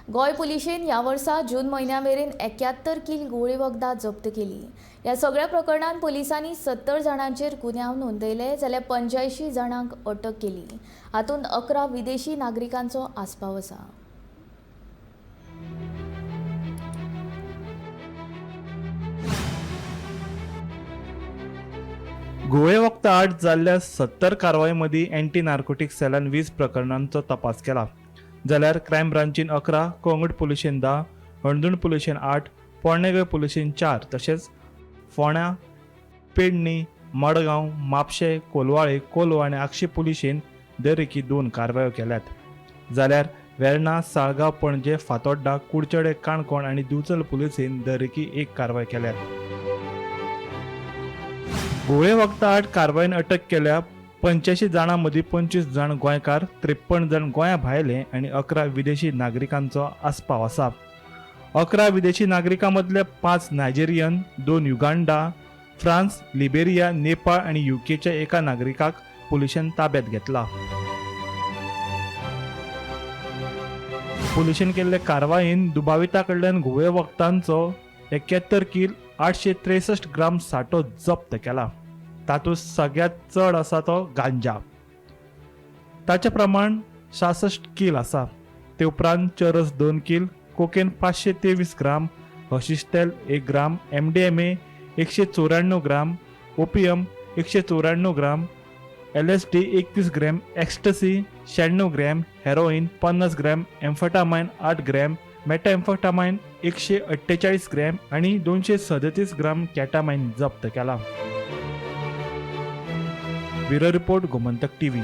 गोंय पुलिशेन ह्या वर्सा जून म्हयन्या मेरेन 71 कील घुंवळे वखदां जप्त केली. ह्या सगळ्या प्रकरणांत पुलिसांनी 70 जाणांचेर गुन्यांव नोंदयले जाल्यार 85 जाणांक अटक केली. हातूंत 11 विदेशी नागरिकांचो आस्पाव आसा. घुंवळे वखदां आड जाल्ल्या 70 कारवाये मदीं एन्टी नार्कोटीक सेलान 20 प्रकरणांचो तपास केला, जाल्यार क्रायम ब्रांचीन 11, कळंगूट पुलिशेन 10, हणजूण पुलिशेन 8, पोरणें गोंय पुलिशेन 4, तशेंच फोंड्या, पेडणी, मडगांव, म्हापशें, कोलवाळे, कोलवा आनी आगशी पुलिशेन दरेकी 2 कारवायो केल्यात. जाल्यार वेर्णा, साळगांव, पणजे, फातोड्डा, कुडचडे, काणकोण आनी दिवचल पुलिशेन दरेकी 1 कारवाय केल्यात. घुंवळे वखदां आड कारवायेन अटक केल्या 85 जाणां मदीं 25 जाण गोंयकार, 53 जाण गोंया भायले आनी 11 विदेशी नागरिकांचो आस्पाव आसा. 11 विदेशी नागरिकां मदले 5 Nigerian, 2 Uganda, France, Liberia, Nepal आनी युकेच्या एका नागरिकाक पुलिशेन ताब्यात घेतला. पुलिशेन केल्ले कारवायेन दुबाविता कडल्यान घुंवळे वखदांचो 71 कील 863 ग्राम साठो जप्त केला. तातूंत सगळ्यांत चड आसा तो गांजा, ताचे प्रमाण 66 कील आसा. ते उपरांत चरस 2 कील, कोकेन 523 ग्राम, हशीश तेल 1 ग्राम, MDMA 194 gram, opium 194 gram, LSD 31 gram, ecstasy 96 gram, heroin 50 gram, amphetamine 8 gram, methamphetamine 148 gram आनी 237 ग्राम कॅटामायन जप्त केला. Bureau report, Gomantak TV.